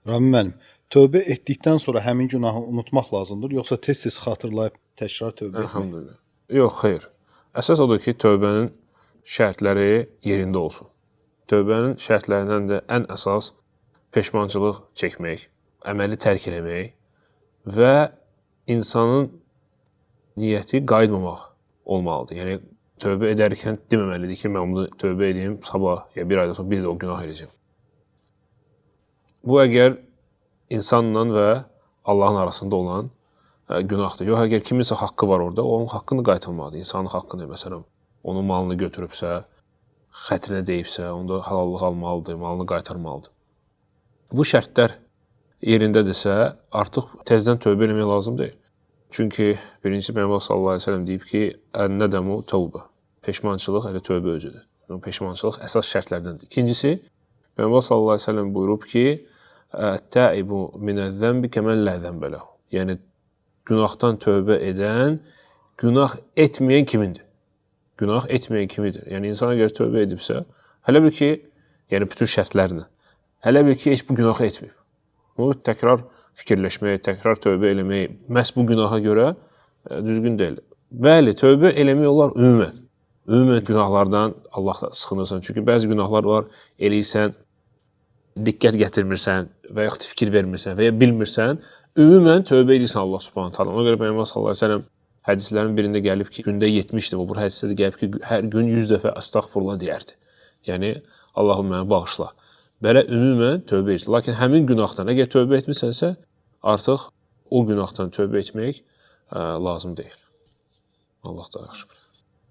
Rami müəllim, tövbə etdikdən sonra həmin günahı unutmaq lazımdır, yoxsa tez-tez xatırlayıb təkrar tövbə etmək? Elhamdülillah. Yox, xeyr. Əsas odur ki, tövbənin şərtləri yerində olsun. Tövbənin şərtlərindən də ən əsas peşmançılıq çəkmək, əməli tərk eləmək və insanın niyyəti qayıtmamaq olmalıdır. Yəni tövbə edərkən deməməlidir ki, mən bunu tövbə edeyim, sabah ya bir aydan sonra bir də o günah edəcəm. Bu əgər insanla və Allahın arasında olan günahdır. Yox, əgər kiminsə haqqı var orada, onun haqqını qaytarmalıdır. İnsanın haqqını, məsələn, onun malını götürübsə, xətrinə deyibsə, onda halallıq almalıdır, malını qaytarmalıdır. Bu şərtlər yerindədirsə, artıq təzədən tövbə eləmək lazım deyil. Çünki birincisi Peyğəmbər sallallahu əleyhi və səlləm deyib ki, "Ən-nədəmu tövbə." Peşmançılıq elə tövbə özüdür. Yəni peşmançılıq əsas şərtlərdəndir. İkincisi, Peyğəmbər sallallahu əleyhi və səlləm buyurub ki, "Ət-taibu minəz-zənbi kəmən la zənbə lehu." Yəni günahdan tövbə edən günah etməyən kimindir? Günah etməyən kimidir? Yəni insan əgər tövbə edibsə, hələ bir ki, yəni bütün şərtlərlə, hələ bir ki heç bu günahı etməyib. Bunu təkrar fikirləşmək, təkrar tövbə eləmək məhz bu günaha görə düzgün deyil. Bəli, tövbə eləmək olar ümumən. Ümumən günahlardan Allah'a sığınırsan. Çünki bəzi günahlar var, eləyirsən, diqqət gətirmirsən və yaxud fikir vermirsən və ya bilmirsən, ümumən tövbə edirsən Allah Subhanahu taala. Ona görə Peyğəmbər sallallahu əleyhi və səlləm hədislərin birində gəlib ki, gündə 70 dəfə, bu hədisdə də gəlib ki, hər gün 100 dəfə əstəğfurullah deyərdi. Yəni Allahım məni bağışla. Belə ümumən tövbə edirsən. Lakin həmin günahdan əgər tövbə etmisənsə, artıq o günahdan tövbə etmək lazım deyil. Allah da yaxşı bilir.